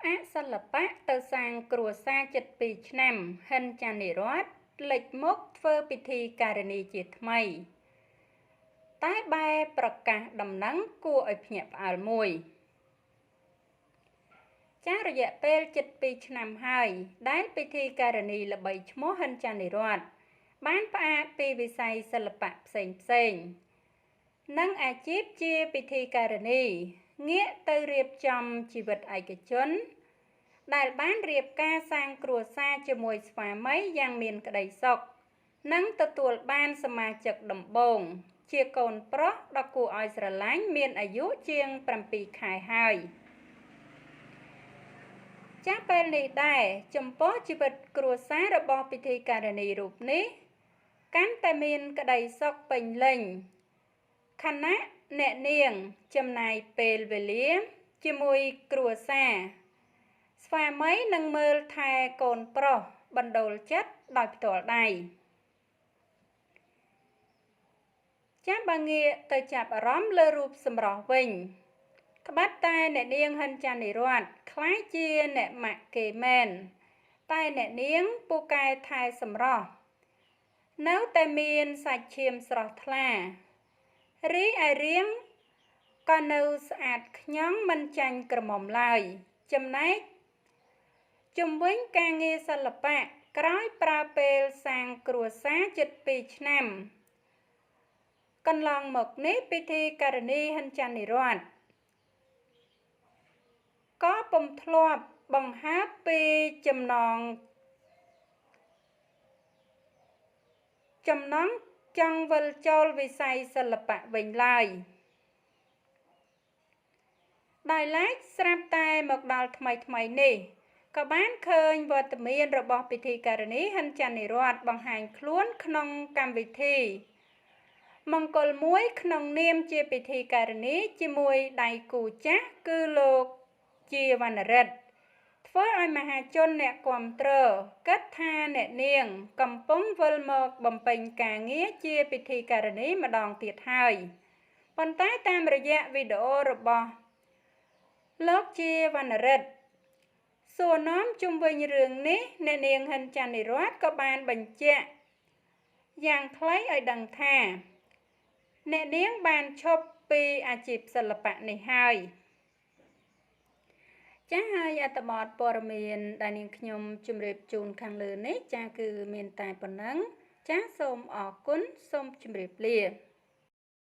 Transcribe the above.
ផ្អាកសិល្បៈទៅសាងគ្រួសារជិត 2 ឆ្នាំ ហិន ចាន់និរ័ត្ន លេចមុខធ្វើពិធីការិនីជាថ្មី តែបែរប្រកាសដំណឹងគួរឲ្យភ្ញាក់ផ្អើលមួយ។ ចារយៈពេលជិត 2 ឆ្នាំហើយ ដែលពិធីការិនីល្បីឈ្មោះហិន ចាន់និរ័ត្ន បានផ្អាកពីវិស័យសិល្បៈផ្សេងផ្សេង និងអាជីពជាពិធីការិនី ងាកទៅរៀបចំជីវិតឯកជន ដែលបានរៀបការសាងគ្រួសារជាមួយស្វាមីយ៉ាងមានក្តីសុខ និងទទួលបានសមាជិកដំបូង ជាកូនប្រុសដ៏គួរឲ្យស្រឡាញ់មានអាយុជាង 7 ខែហើយ។ ចាពេលនេះដែរ ចំពោះជីវិតគ្រួសាររបស់ពិធីការិនីរូបនេះ កាន់តែមានក្តីសុខពេញលេញ ខណៈអ្នកនាងចំណាយពេលវេលាជាមួយគ្រួសារស្វាមីនិងមើលថែកូនប្រុសបណ្ដូលចិត្តដោយផ្ទាល់ដៃ។ ចាំបើងាកទៅចាប់អារម្មណ៍លើរូបសម្រស់វិញ ក្បាត់តែអ្នកនាងហិន ចាន់និរ័ត្ន ក្លាយជាអ្នកម៉ាក់គេមែន តែអ្នកនាងពូកែថែសម្រស់ នៅតែមានសាច់ឈាមស្រស់ថ្លា រីឯរាងក៏នៅស្អាតខ្ញង់មិនចាញ់ក្រមុំឡើយ។ ចំណែកជំវិញការងារសិល្បៈ ក្រោយប្រើពេលសាងគ្រួសារជិត 2 ឆ្នាំកន្លងមកនេះ ពិធីការិនីហិន ចាន់និរ័ត្ន ក៏ពុំធ្លាប់បង្ហើបពីចំណងចំណងចង់វិលចូលវិស័យសិល្បៈវិញឡើយ។ ដោយឡែកស្រាប់តែមកដល់ថ្មីថ្មីនេះ ក៏បានឃើញវត្តមានរបស់ពិធីការិនីហិន ចាន់និរ័ត្ន បង្ហាញខ្លួនក្នុងកម្មវិធីមង្គលមួយក្នុងនាមជាពិធីការិនីជាមួយដៃគូចាស់គឺលោកជាវណ្ណរិទ្ធ ធ្វើឲ្យមហាជនអ្នកគាំទ្រគិតថាអ្នកនាងកំពុងវិលមកបំពេញការងារជាពិធីការិនីម្ដងទៀតហើយ។ ប៉ុន្តែតាមរយៈវីដេអូរបស់លោកជាវណ្ណរិទ្ធសួរនាំជុំវិញរឿងនេះ អ្នកនាងហិន ចាន់និរ័ត្ន ក៏បានបញ្ជាក់យ៉ាងខ្លីឲ្យដឹងថា អ្នកនាងបានឈប់ពីអាជីពសិល្បៈនេះហើយ។ ចាហើយអត្ថបទព័ត៌មានដែលនាងខ្ញុំជម្រាបជូនខាងលើនេះ ចាគឺមានតែប៉ុណ្ណឹង។ ចាសូមអរគុណ សូមជម្រាបលា។